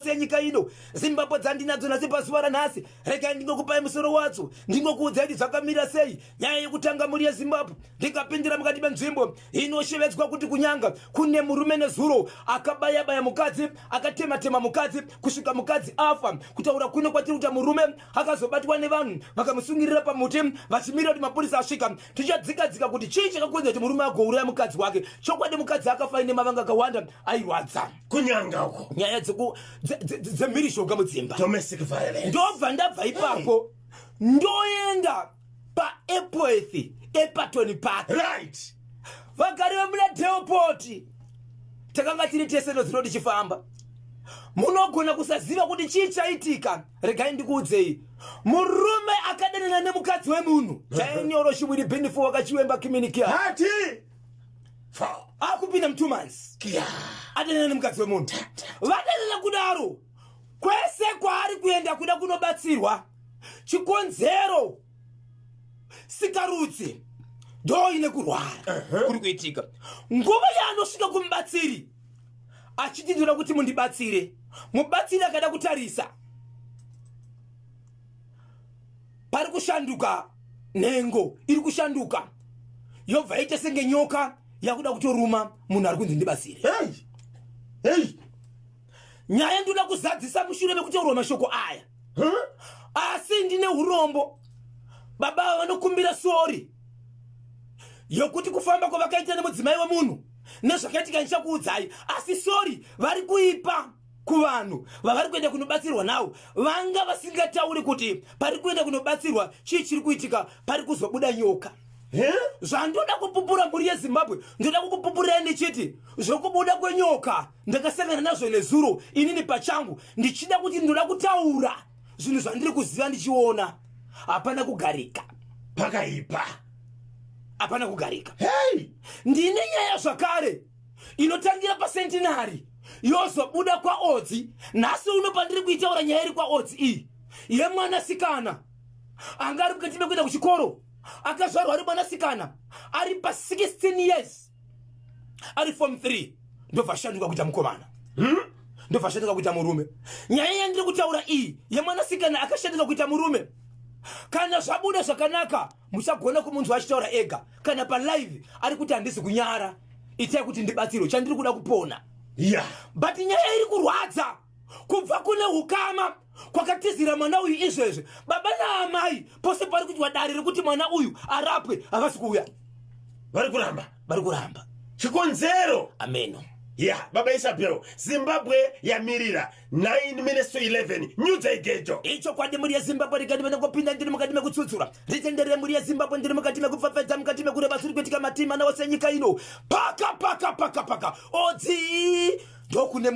Senyika ino, Zimbabwe dzandinadzo nhasi pazuva ranhasi, regai ndingokupai musoro wadzo, ndingokuudzai kuti zvakamira sei. Nyaya yekutanga mhuri yeZimbabwe, ndikapindira mukati menzvimbo inoshevedzwa kuti kuNyanga, kune murume nezuro akabaya baya mukadzi, akatema tema mukadzi kusvika mukadzi afa. Kutaura kuno kwatiri kuita, murume akazobatwa nevanhu vakamusungirira pamuti vachimirira kuti mapurisa asvika. Tichadzika dzika kuti chii chakakonzera kuti murume agouraya mukadzi wake. Chokwadi mukadzi akafa aine mavanga akawanda airwadza. Kunyanga uko. Nyaya dzemhirizhonga mudzimba, domestic violence. Ndobva ndabva ipapo ndoenda paEpworth, Epaton Park. Vagari vemuna Delport, takanga tiri tese nozino tichifamba. Munogona kusaziva kuti chii chaitika. Regai ndikuudzei, murume akadanana nemukadzi wemunhu chainyoro chiviri bhinifo wakachiwemba kiminikia Hati. Akupinda mu 2 months adanana nemukadzi wemunhu. Vadanana kudaro, kwese kwaari kuenda kuda kunobatsirwa, chikonzero sikarudzi ndoine kurwara kuri kuitika. Nguva yaanosvika kumubatsiri achiti, "Ndoda kuti mundibatsire," mubatsiri akada kutarisa pari kushanduka, nhengo iri kushanduka, yobva ite senge nyoka yakuda kutoruma munhu ari kunzi ndibatsire. Hey hey. Nyaya ndoda kuzadzisa mushure mekutaurwa mashoko aya. Huh? Asi ndine urombo, baba ava vanokumbira sorry yokuti kufamba kwavakaita nemudzimai wemunhu nezvakaitika ndichakuudzai, asi sorry vari kuipa kuvanhu vavari kuenda kunobatsirwa navo. Vanga vasingatauri kuti pari kuenda kunobatsirwa chii chiri kuitika, pari kuzobuda nyoka. Huh? Zvandoda kupupura, mhuri yeZimbabwe, ndoda kukupupurai ndichiti zvokubuda kwenyoka ndakasangana nazvo nezuro inini pachangu, ndichida kuti ndoda kutaura zvinhu zvandiri kuziva ndichiona. Hapana kugarika. Pakaipa. Hapana kugarika. Hey. Ndine nyaya zvakare inotangira paCentenary, yozobuda kwaOdzi. Nhasi uno pandiri kuitaura nyaya iri kwaOdzi iyi yemwanasikana anga ari mukati mekuenda kuchikoro, akazvarwa ari mwanasikana, ari pa16 years, ari form 3, ndobva ashanduka kuita mukomana, Ndobva ashanduka kuita murume. Nyaya yandiri kutaura iyi yemwanasikana akashanduka kuita murume, kana zvabuda zvakanaka muchagona kumunzwa achitaura ega kana palive ari kuti, "Handisi kunyara, itai kuti ndibatsirwe, chandiri kuda kupona." But nyaya iri kurwadza kubva kune ukama kwakatizira mwana uyu izvezvi, baba naamai, pose pari kuitwa dare rekuti mwana uyu arapwe, havasi kuuya. Vari kuramba. Vari kuramba. Chikonzero? Ameno. Ya, baba Isabel, Zimbabwe yamirira 9 minutes to 11, nyudzai gejo. Ichokwadi, mhuri yeZimbabwe, rikati vanongopinda ndiri mukati mekutsutsura ritendere. Mhuri yeZimbabwe, ndiri mukati mekupfapfedza, mukati mekureva zviri kuitika matima nawo senyika ino. Paka paka paka paka Odzi ndokune.